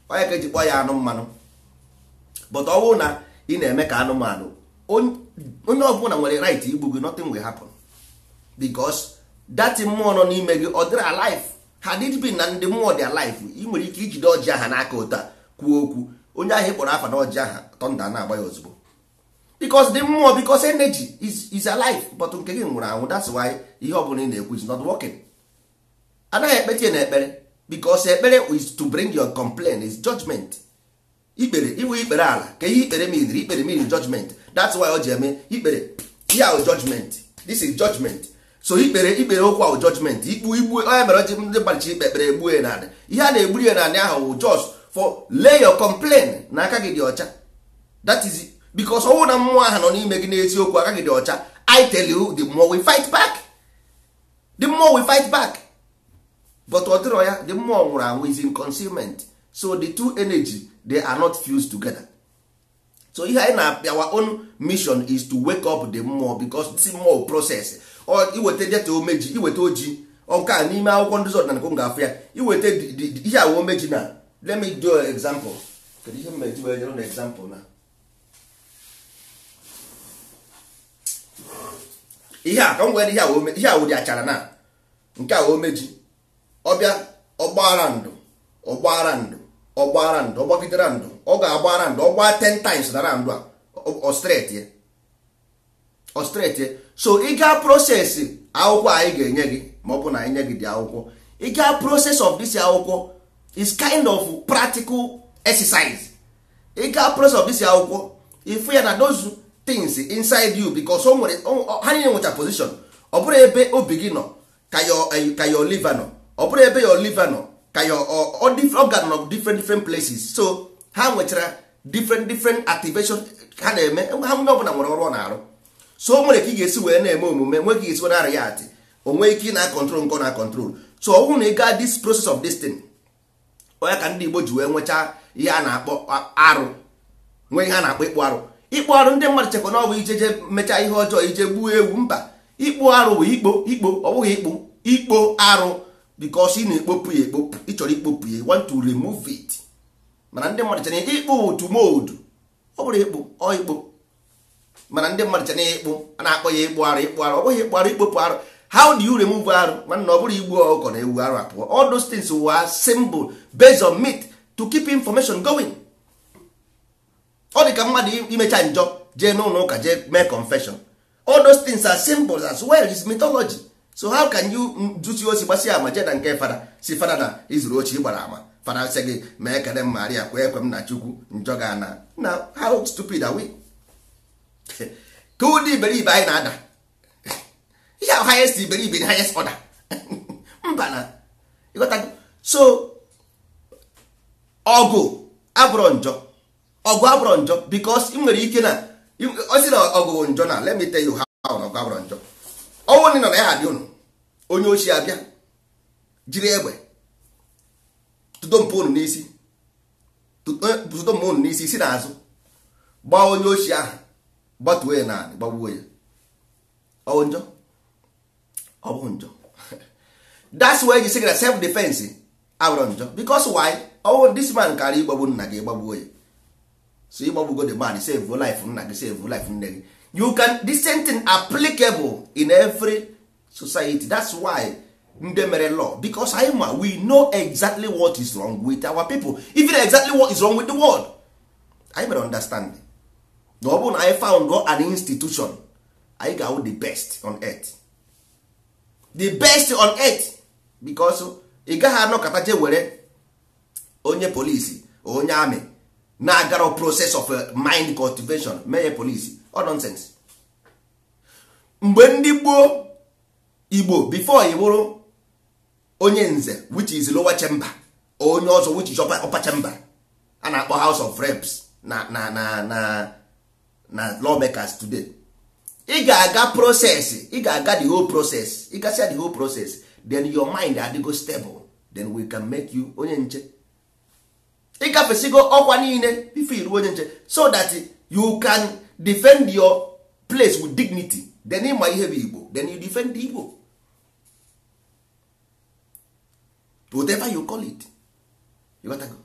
Onye ka eji kpọọ ya anụ mmanụ. But ọ bụrụ na ị na-eme ka anụmanụ, onye ọbụla nwere right igbu gị, nothing will happen, because that mmụọ nọ n'ime gị, ọ dịrị alive. Had it been na ndị mmụọ dị alive, ị nwere ike ijide ọjị aha n'aka ụtọ a kwuo okwu, onye ahụ ị kpọrọ afa na ọjị aha, thunder na-agba ya ozugbo, because the mmụọ, because energy is alive. But nke gị nwụrụ anwụ. That's why ihe ọbụla ị na-ekwu is not working. Anaghị ekpete na ekpere, because ekpere is to bring your complaint, is judgment. Ikpere iwe ikpere ala ka ihe ikpere mean, ikpere mean judgment. That's why o ji eme ikpere ihe ahụ judgment. This is judgment. So ikpere, ikpere okwu ahụ judgment, ikpu igbu onye mere ji ndị gbalichi ikpe ekpere egbuo ya naanị. Ihe a na-egburu ya naanị ahụ wụ just for lay your complaint na aka gị dị ọcha. That is because ọnwụ na mmụọ ahụ nọ n'ime gị n'eziokwu, aka gị dị ọcha. I tell you, the more we fight back, the more we fight back. But ọ dịrọ ya, the mmụọ nwụrụ anwụ, is in concealment. So the two energy, they are not fused together. So ihe anyị na our own mission is to wake up the mmụọ, because this mmụọ process, or iweta jeta omeji, iweta oji. Nke a n'ime akwụkwọ nduzi ọdịnala ka m ga-afụ ya. Iweta ihe awa omeji na, let me do an example. Kedu ihe m eji wee nyere na example na ihe a ka m nwere? Ihe a wụdị achara na nke a omeji. Ọbịa ọgbara ndụ, ọgbara ndụ, ọgbara ndụ, ọgbagidere ndụ, ọ ga-agbara ndụ, ọgba 10 times na ndụ a, ọ straight ya, ọ straight ya. So ị gaa process akwụkwọ anyị ga-enye gị, ma ọ bụ na anyị nye gị dị akwụkwọ, ị gaa process of this akwụkwọ is kind of practical exercise. Ị gaa process of this akwụkwọ, ịfụ ya na those things inside you, because o nwere ha niile nwecha position. Ọ bụrụ ebe obi gị nọ ka your liver nọ, ọ bụrụ ebe your liver nọ ka your organ nọ, different different places. So ha nwechara different different activation ha na-eme. Ha onye ọbụla nwere ọrụ ọ na-arụ. So o nwere ka ị ga-esi wee na-eme omume, nwee ka ị ga-esi wee na-arịa atị, o nwee ike ị na-control nke ọ na-control. So ọ bụrụ na ị gaa this process of this thing, onye ka ndị Igbo ji wee nwechaa ihe a na-akpọ arụ, nwee ihe a na-akpọ ịkpụ arụ. Ịkpụ arụ, ndị mmadụ chekwa na ọ bụ ijeje mechaa ihe ọjọọ, ije gbuo ewu. Mba, ịkpụ arụ bụ ikpo ikpo, ọ bụghị ịkpụ ikpo arụ, because ị na-ekpopụ ya ekpopụ, ị chọrọ ikpopụ ya, you want to remove it. Mana ndị mmadụ chere ịkpụ to mold. Ọ bụrụ ịkpụ, ọ ikpo. Mana ndị mmadụ chere ịkpụ, a na-akpọ ya ịkpụ arụ. Ịkpụ arụ, ọ bụghị ịkpụ arụ, ikpopụ arụ. How do you remove arụ? Nwanne, ọ bụrụ igbu ọkụkọ na ewu, arụ apụọ. All those things were symbol based on myth to keep information going. Ọ dị ka mmadụ imecha njọ, jee n'ụlọ ụka, jee mee confession. All those things are symbols as well, is mythology. So how can you dusi osi gbasi ama, jee na nke fada, si fada na izuru ochi, gbara ama, fada sị gị mee ekele Maria, kwee ekwe m na Chukwu, njọ ga na na? How stupid are we? Ka ụdị iberibe anyị na-ada ihe ahụ, highest iberibe in highest order. Mba na, ịghọtago? So ọgụ abụrọ njọ, ọgụ abụrọ njọ, because ị nwere ike na ọ sị na ọgụ bụ njọ. Na let me tell you how na ọgụ abụrọ njọ. Ọnwụ nọ na ya adị unu, onye ochi abịa jiri egbe tụdo mpụ unu n'isi, tụdo mpụ unu n'isi, si n'azụ gbaa onye ochi ahụ, gbatuo ya naanị, gbagbuo ya. Ọ bụ njọ? Ọ bụ njọ. That's why you say na self defense abụrụ njọ. Because why? Ọwụ this man kara ịgbagbu nna gị, gbagbuo ya. So ịgbagbugo the man, save life nna gị, save life nne gị. You can, the same thing applicable in every society. That's why ndị mere law, because anyị ma, we know exactly what is wrong with our people, even exactly what is wrong with the world. Anyị mere understand na ọ bụrụ na anyị found an institution, anyị ga-awụ the best on earth, the best on earth, because ị gaghị anọkọta je were onye polisi, onye amị na-agaro process of mind cultivation mee ya polisi. Ọ nonsense. Mgbe ndị gboo Igbo, before ị bụrụ onye nze, which is lower chamber, onye ọzọ, which is upper chamber, a na-akpọ House of Reps na lawmakers today, ị ga-aga process, ị ga-aga the whole process. Ị gasịa the whole process, then your mind adịgo stable, then we can make you onye nche. Ị gafesigo ọkwa niile before iru onye nche, so that you can defend your place with dignity. Then ịma ihe bụ Igbo, then you defend the Igbo, whatever you call it. You got to go.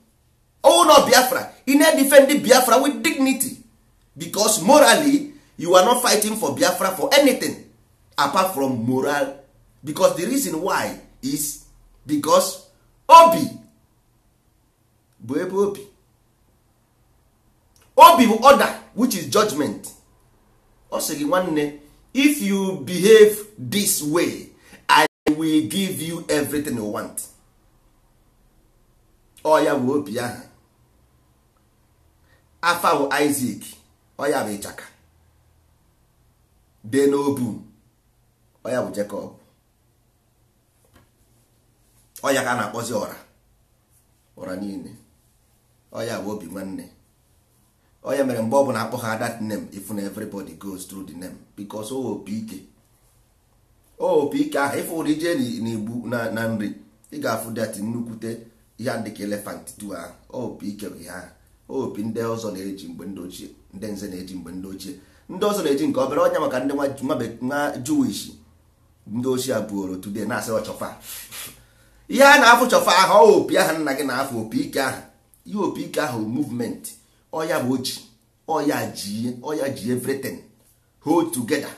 Oh no, Biafra, ị na-defend Biafra with dignity, because morally you are not fighting for Biafra for anything apart from moral. Because the reason why is because obi bụ ebe obi, obi bụ order, which is judgment. Ọ sị gị, nwanne, if you behave this way, I will give you everything you want. Ọ ya bụ obi ahụ. Afa bụ Isaac, ọ ya bụ ịchaka de n'obu, ọ ya bụ Jacob, ọ ya ka a na-akpọzi ọra, ọra niile. Ọ ya bụ obi nwanne. Ọ ya mere mgbe ọ bụla akpọ ha that name, if na everybody goes through the name, because o opi ike, o opi ike ahụ. Ife ụrụ ije n'igbu na nri, ị ga-afụ that nnukwute ihe a dịka elephant tu ahụ. Opi ike bụ ihe ahụ, opi ndị ọzọ na-eji mgbe ndị ochie, ndị nze na-eji mgbe ndị ochie, ndị ọzọ na-eji nke obere ọnya maka ndị nwa Jewish. Ndị ochie buoro today na-asị ọchọfa. Ihe a na-afụ chọfa ahụ, ọ opi aha nna gị na-afụ opi ike ahụ. Ihe opi ike ahụ movement, ọya bụ oji, ọya ji, ọya ji everything hold together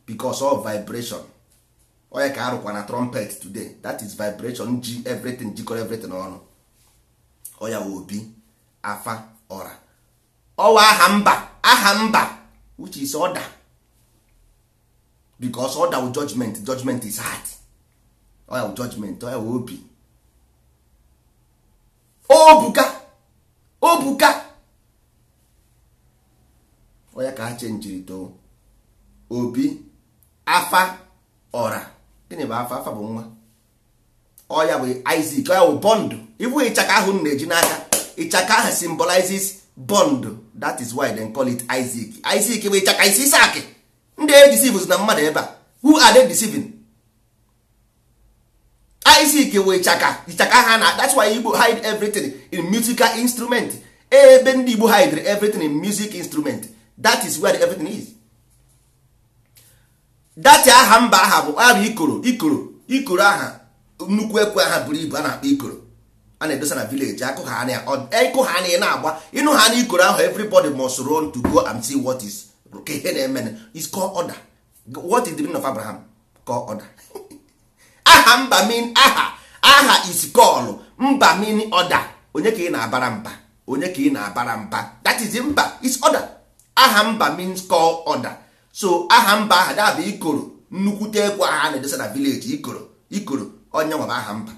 because of vibration. Ọya ka arụkwa na trumpet today, that is vibration ji everything, jikọrọ everything ọnụ. Ọya obi afa ọra, ọwa aha mba, aha mba which is order, because order with judgment, judgment is hard. Oya with judgment, oya with obi. Obuka, obuka, oya ka ha chenjiri to obi afa ọra. Gịnị bụ afa? Afa bụ nwa. Oya bụ Isaac, oya bụ bond. Ibu ịchaka ahụ na-eji n'aka, ịchaka ahụ symbolizes bond. That is why they call it Isaac. Isaac bụ ịchaka isi Isaac. Ndị e deceive na mmadụ ebe a, who are they deceiving? Isaac bụ ịchaka, ịchaka ha na that's why Igbo hide everything in musical instrument. Ebe ndị Igbo hide everything in music instrument, that is where everything is. That aha mba aha bụ aha bụ ikoro, ikoro, ikoro aha nnukwu ekwe aha buru ibu a na-akpọ ikoro, a na-edosa na village. Akụ ha na ịkụ ha na na-agba ịnụ ha na ikoro ahụ, everybody must run to go and see what is ka ihe na-eme. Is called order. What is the meaning of Abraham? Call order. Aha mba mean aha, aha is call, mba mean order. Onye ka ị na-abara mba? Onye ka ị na-abara mba? That is mba is order. Aha mba means call order. So aha mba aha da bụ ikoro, nnukwute ekwe aha na-edosa na village, ikoro, ikoro onye nwa bụ aha mba.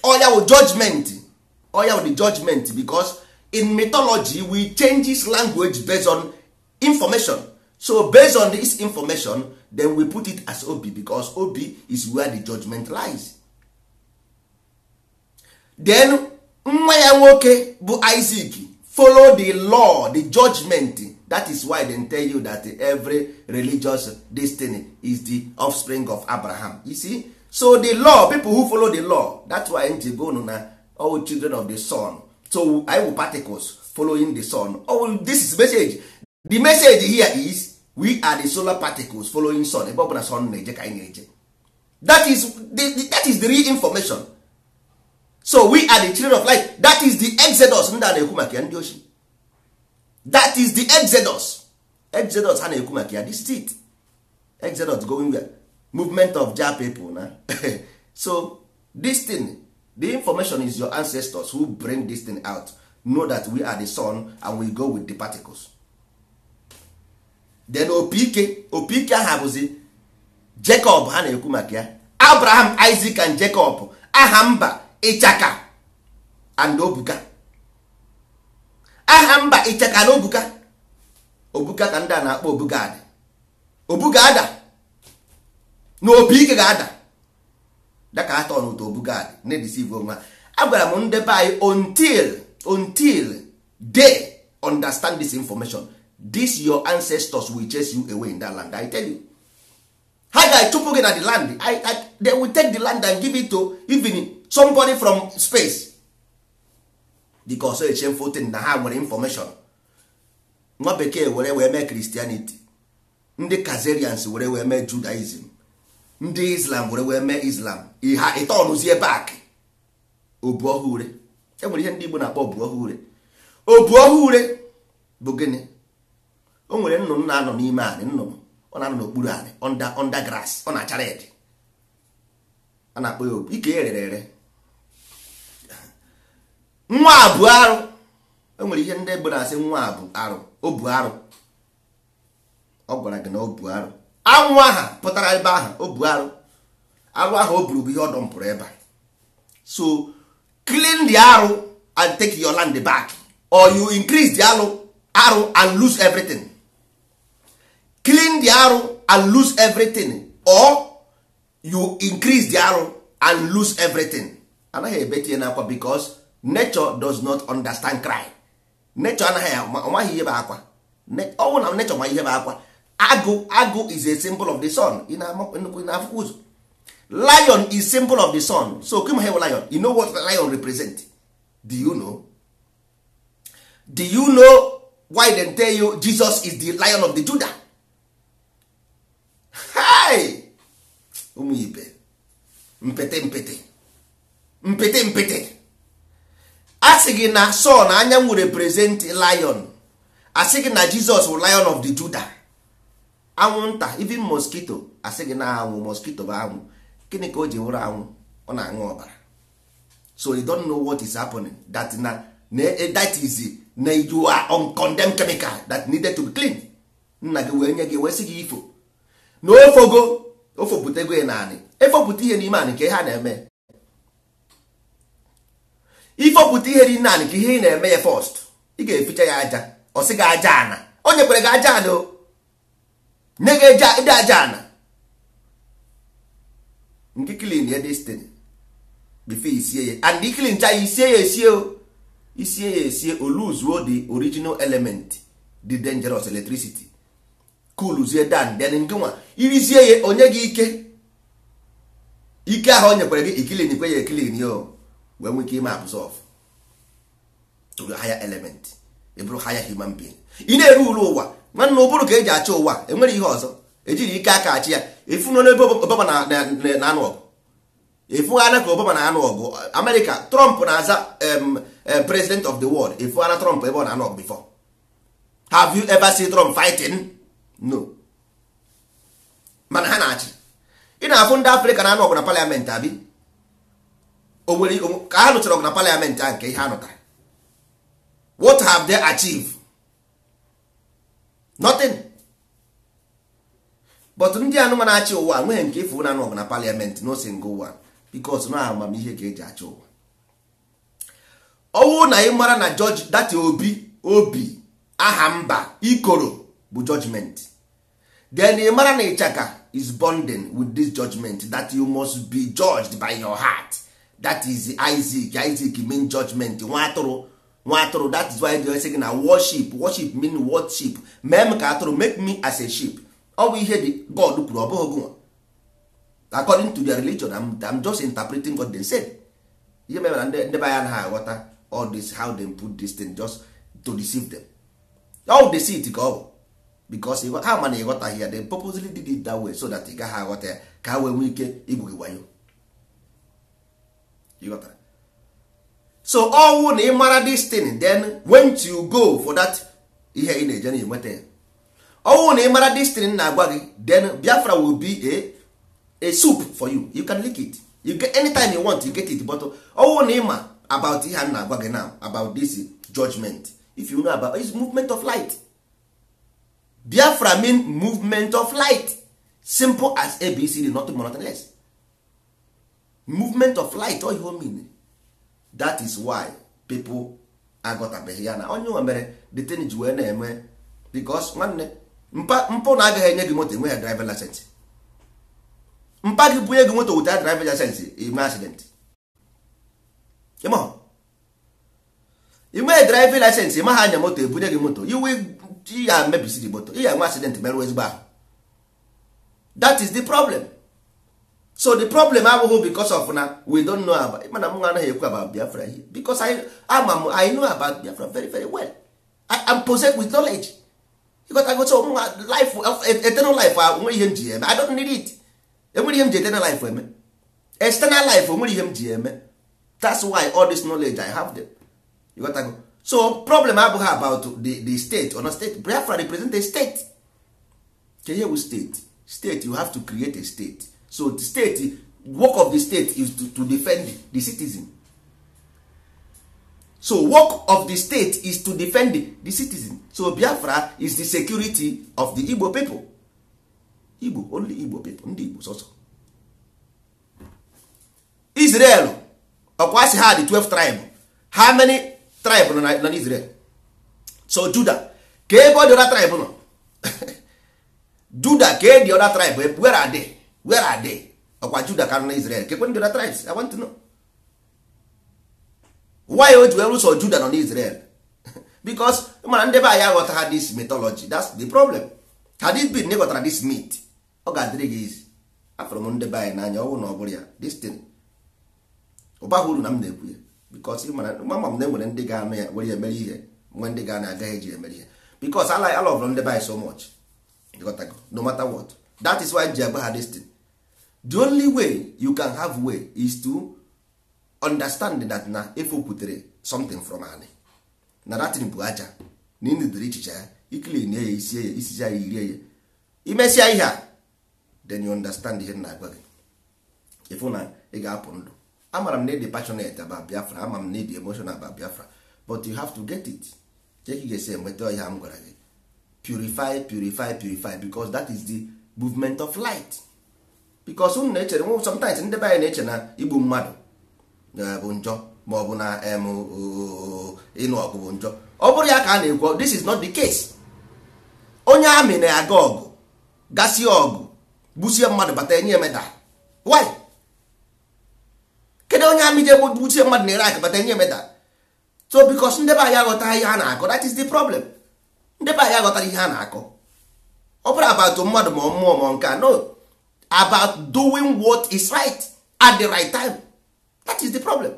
Oya wụ judgment, oya wụ the judgment, because in mythology we changes language based on information. So based on this information, then we put it as obi, because obi is where the judgment lies. Then nwa ya nwoke bụ Isaac follow the law, the judgment. That is why they tell you that every religious destiny is the offspring of Abraham. You see? So the law, people who follow the law, that's why go na all children of the sun. So I will particles following the sun. Oh, this is message. The message here is we are the solar particles following sun. Ebe ọ bụla sun na-eje ka anyị na-eje. That is that is the real information. So we are the children of light. That is the exodus ndị a na-ekwu maka ya, ndị ochi. That is the exodus. Exodus ha na-ekwu maka ya. This is it. Exodus going where? Movement of Jah people na. So this thing, the information is your ancestors who bring this thing out. Know that we are the sun and we go with the particles. Then opike, opike aha bụzi Jacob ha na-ekwu maka ya. Abraham, Isaac and Jacob. Aha mba ịchaka and obuka. Aha mba ịchaka na obuka. Obuka ka ndị a na-akpọ obugad. Obuga ada na opi ike ga-ada daka atọ n'ụtọ obugad na-edeceive onwe ha. Agwara m ndị be anyị until they understand this information, this your ancestors will chase you away in that land. I tell you, ha ga-achụpụ gị na the land. They will take the land and give it to even somebody from space, because a shameful thing na ha nwere information. Nwa bekee were wee mee Christianity, ndị Khazarians were wee mee Judaism, ndị Islam were wee mee Islam. Ha ịtọnụzie back obu ọhụrụ. E nwere ihe ndị Igbo na-akpọ obu ọhụrụ. Obu ọhụrụ bụ gịnị? O nwere nnụnụ na-anọ n'ime anị, nnụnụ ọ na-anọ n'okpuru anị, under grass, ọ na-acha red, a na-akpọ ya obu. Ike ya rere ere. Nwa abụ arụ. E nwere ihe ndị Igbo na-asị nwa abụ arụ, obu arụ. Ọ gwara gị na obu arụ, anwụ aha pụtara ebe ahụ, obu arụ, arụ ahụ o buru bụ ihe ọ dọmpụrụ ebe a. So clean the arụ and take your land back, or you increase the arụ and lose everything. Clean the arụ and lose everything, or you increase the arụ and lose everything. Anaghị ebetinye n'akwa because nature does not understand cry. Nature anaghị ọmaghị ihe bụ akwa. Ọnwụ na nature ma ihe bụ akwa. Agụ, agụ is a symbol of the sun. Ị na-afụkwa ụzọ. Lion is symbol of the sun. So come here, lion. You know what lion represent? Do you know? Do you know why they tell you Jesus is the lion of the Judah? Hey! Ụmụ ibe, mpịtị mpịtị mpịtị mpịtị. A sị gị na sun, anyanwụ, represent lion. Asị gị na Jizọs bụ Lion of the Judah. Anwụnta, even mosquito, asị gị na anwụ, mosquito bụ anwụ. Gịnị ka o ji wụrụ anwụ? Ọ na-aṅụ ọbara. So you don't know what is happening, that na that is na you are on condemned chemical that needed to be clean. Nna gị wee nye gị, wee sị gị ifo na ofogo ofopụta ya naanị efopụta ihe n'ime anị ka ihe a na-eme. Ifopụta ihe n'ime anị ka ihe ị na-eme ya, first ị ga-eficha ya aja. Ọ sị gị aja ana, o nyekwere gị aja ana, o nye gị ịdị aja ana nke clean ya destiny before isie ya. And clean cha ya, isie ya, esie o isie ya, esie o lose the original element, the dangerous electricity, coolzie down. Then nke nwa irizie ya, onye gị ike, ike ahụ o nyekwere gị, iclean kwe ya, eclean ya, o wee nwee ike ime absorb to the higher element, ị bụrụ higher human being. Ị na-eru uru ụwa. Nwanne, ụbụrụ ka eji achị ụwa, enwere ihe ọzọ ejiri ike aka achị ya. Efu nọ n'ebe Obama na-anụ ọgụ, efu ana ka Obama na-anụ ọgụ Amerịka. Trump na-aza president of the world. Efu ana Trump ebe ọ na-anụ ọgụ before? Have you ever seen Trump fighting? No. Mana ha na-achị. Ị na-afụ ndị Afrịka na-anụ ọgụ na parliament, abi o nwere ka ha nụchara ọgụ na parliament ahụ nke ihe ha nụtara? What have they achieved? Nothing. But ndị anụma na-achị ụwa nweghị nke ịfụ na anụ ọgụ na parliament, no single one, because na amamihe ka eji achị ụwa. Ọwụ na ị mara na judge that obi obi aha mba ikoro bụ judgment, then ị mara na ịchaka is bonding with this judgment, that you must be judged by your heart. That is Isaac. Isaac mean judgment, nwa atụrụ, nwa atụrụ. That is why they say gị na worship, worship mean worship. Mee m ka atụrụ, make me as a sheep. Ọ bụ ihe dị God kwuru, ọ bụghị gụnwa. According to their religion, I'm just interpreting what they said. Ihe mere na ndị be anyị anaghị aghọta all this, how they put this thing just to deceive them, all deceit ka ọ bụ, because ha ma na ịghọtaghị ya. They purposely did it that way so that ị gaghị aghọta ya, ka ha wee nwee ike igwu gị wayo. Ịghọtara? So ọwụ na ị mara this thing, then when you go for that ihe ị na-eje na enweta ya. Ọwụ na ị mara this thing na-agwa gị, then Biafra will be a soup for you. You can lick it, you get anytime you want, you get it. But ọwụ na ị ma about ihe a na-agwa gị now about this judgment, if you know about is movement of light. Biafra mean movement of light, simple as ABCD, nothing more, nothing less. Movement of light, all you mean. That is why people aghọtabeghị ya na onye nwe mere the thing ji wee na-eme, because nwanne, mpụ na agaghị enye gị moto enweghị driver license. Mpa gị bunye gị moto without driver license, ime accident. Ịma inweghị driving license, ịma ha anya moto, ebunye gị moto, iwe ya mebisi the moto, ị ga enwe accident, merụọ ezigbo ahụ. That is the problem. So the problem abụghị because of na we don't know about, mana m anaghị ekwu about Biafra here because I ama m, I know about Biafra very very well. I am possessed with knowledge. You got to go. So life, eternal life, nwere ihe m ji eme. I don't need it. Enwere ihe m ji eternal life eme? External life, onwere ihe m ji eme? That's why all this knowledge, I have them. You got to go. So problem abụghị about the state or not state. Biafra represent a state. Ke ihe wu state? State, you have to create a state. So the state, work of the state is to defend the citizen. So work of the state is to defend the citizen. So Biafra is the security of the Igbo people. Igbo, only Igbo people, ndị Igbo sọsọ. Israel, ọkwa sị ha dị 12 tribe. How many tribe nọ na Israel? So Judah, ka ebe ọ dị, other tribe nọ Judah, ka the other tribe, where are they? Where are they? Ọkwa Judah ka nọ na Israel. Kekwe ndị other tribes? I want to know why o ji wee rụso Judah nọ n'Israel, because mana ndị be anyị aghọta ha this mythology. That's the problem. Had it been na ịghọtara this myth, ọ ga-adịrị gị easy. Afọrọ m ndị be anyị n'anya. Ọ bụrụ na ọ bụrụ ya, this thing ụbaghị uru na m na-ekwu ya, because mama m na-enwere ndị ga-anụ ya were ya emere ihe, nwee ndị ga na-agaghị eji emere ihe, because I love ndị be anyị so much. Ịghọtago? No matter what, that is why ji agba ha this thing. The only way you can have way is to understand that na efopụtere something from ani na datin bụ aja na ịnidere ichicha ya, iclean ya, isie ya, isicha ya, irie ya, imesịa ihe a, then you understand ihe na-agwa gị. Ịfụ na ị ga-apụ ndụ. Amara m na ịdị passionate about Biafra, ama m na ịdị emotional about Biafra, but you have to get it. Check ị ga-esi enweta ihe m gwara gị. Purify, purify, purify, because that is the movement of light. Because unu na-echere, sometimes ndị be anyị na-eche na igbu mmadụ bụ njọ, ma ọ bụ na ịnụ ọgụ bụ njọ. Ọ bụrụ ya ka a na-ekwu, this is not the case. Onye amị na-aga ọgụ, gasie ọgụ, gbusie mmadụ, bata, enye medal. Why? Kedu onye amị je gbusie mmadụ na Iraq, bata, enye medal? So because ndị be anyị aghọtaghị ihe a na-akọ, that is the problem. Ndị be anyị aghọtara ihe a na-akọ. Ọ bụrụ about mmadụ ma mmụọ ma nke a, no, about doing what is right at the right time, that is the problem.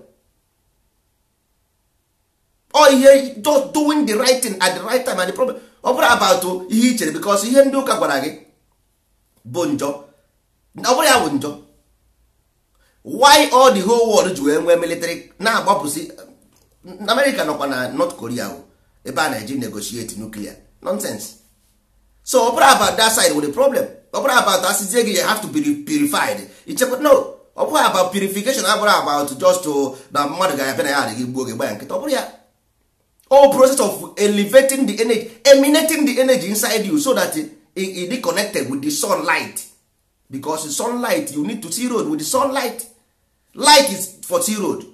Ọ ihe just doing the right thing at the right time and the problem. Ọ bụrụ about ihe i chere, because ihe ndị ụka gwara gị bụ njọ, ọ bụrụ ya bụ njọ. Why all the whole world ji wee nwee military na-agbapụsị? America nọkwa na North Korea o, ebe a na-eji negotiate nuclear nonsense. So ọ bụrụ about that side with the problem, ọ bụrụ about asịzie gị you have to be purified, ichekwa no. Ọ bụrụ about purification, abụrụ about just to na mmadụ ga-abịa na ya adịghị gbuo gị, gba ya nkịta. Ọ bụrụ ya, all process of elevating the energy, emanating the energy inside you, so that it is connected with the sunlight, because the sunlight, you need to see road with the sunlight. Light is for see road.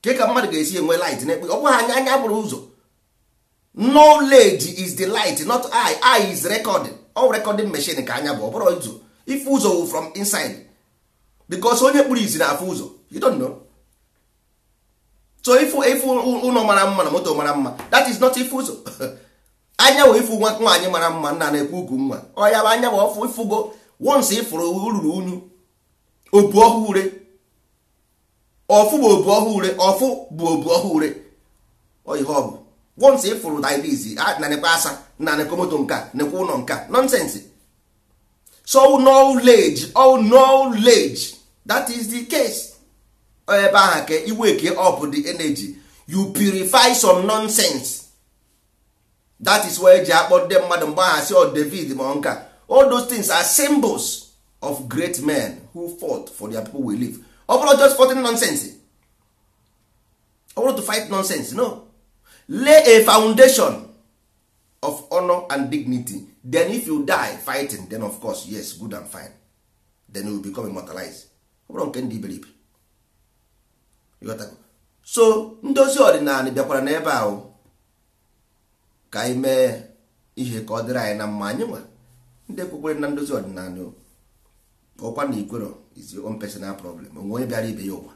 Ke ka mmadụ ga-esi enwe light na-ekpe? Ọ bụghị anya, anya bụrụ ụzọ. Knowledge is the light, not eye. Eye is recording, all recording machine ka anya bụ. Ọ bụrụ ụzọ, if ụzọ wụ from inside, because onye kpuru isi na-afụ ụzọ, you don't know. So ifu ụlọ mara mma na moto mara mma, that is not ifu ụzọ. Anya wụ ifu nwa nwaanyị mara mma, nna na-ekwu ukwu nwa ọ ya bụ anya bụ ọfụ. Ifugo once ifuru ruru unyu, obu ọhụụ ure, ọfụ bụ obu ọhụụ ure, ọfụ bụ obu ọhụụ ure. Ọ ihe ọ bụ, once ifuru diabetes na nekwa asa na nekwa moto nka, nekwa ụlọ nka, nonsense. So knowledge, all knowledge, that is the case. Ebe ahụ ka i wake up the energy, you purify some nonsense. That is why eji akpọ ndị mmadụ mgbe aha si ọ David ma nka. All those things are symbols of great men who fought for their people will live. Ọ bụrụ just fighting nonsense, ọ bụrụ to fight nonsense, no. Lay a foundation of honor and dignity, then if you die fighting, then of course, yes, good and fine, then you will become immortalized. Ọ bụrụ nke ndị iberibe. So ndozi ọdịnala bịakwara n'ebe ahụ ka anyị mee ihe ka ọ dịrị anyị na mma. Anyị nwa ndị kwekwere na ndozi ọdịnala, ọkwa na ikwero is your own personal problem. Onwe onye bịara ibe ya ụwa,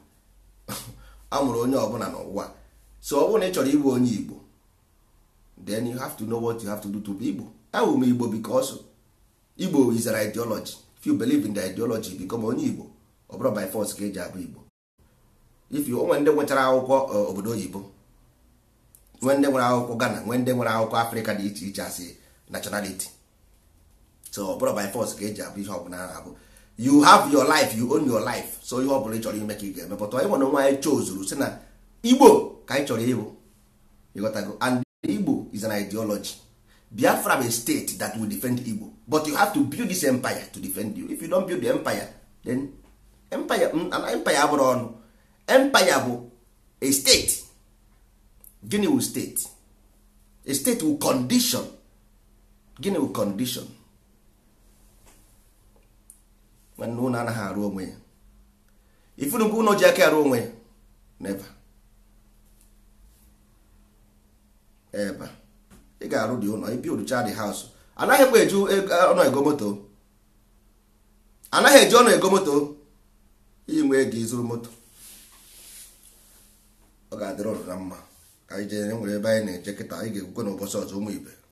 a mụrụ onye ọbụla n'ụwa. So ọ bụrụ na ị chọrọ ịbụ onye Igbo, then you have to know what you have to do to be Igbo. Awụ m Igbo because Igbo is an ideology. If you believe in the ideology, become onye Igbo. Ọ bụrụ by force ka eji abụ Igbo. If you onwe ndị nwechara akwụkwọ obodo oyibo, nwee ndị nwere akwụkwọ Ghana, nwee ndị nwere akwụkwọ Afrịka dị iche iche asị nationality. So ọ bụrụ by force ka eji abụ ihe ọbụla abụ. You have your life, you own your life. So ihe ọbụla ị chọrọ ime ka ị ga-eme. But anyị nwere onwe anyị, chozuru si na Igbo ka anyị chọrọ ịbụ. Ịghọtago? And Igbo is an ideology. Biafra bụ a state that will defend Igbo, but you have to build this empire to defend you. If you don't build the empire, then empire, empire abụrụ ọnụ. Empire bụ a state. Gịnị wụ state? A state will condition. Gịnị wụ condition? Nwanne, ụlọ anaghị arụ onwe ya. Ifunukwu ụlọ ji aka arụ onwe ya? Never ebe ị ga-arụ dị ụlọ, ibuild the house. Anaghịkwa eji ọnụ ego moto, anaghị eji ọnụ ego moto. Iyi nwee ego ịzụrụ moto, ọ ga-adịrị ụlọ na mma. Ka anyị jee, nwere ebe anyị na-eje kịta. Anyị ga-ekwukwe n'ụbọchị ọzọ, ụmụ ibe.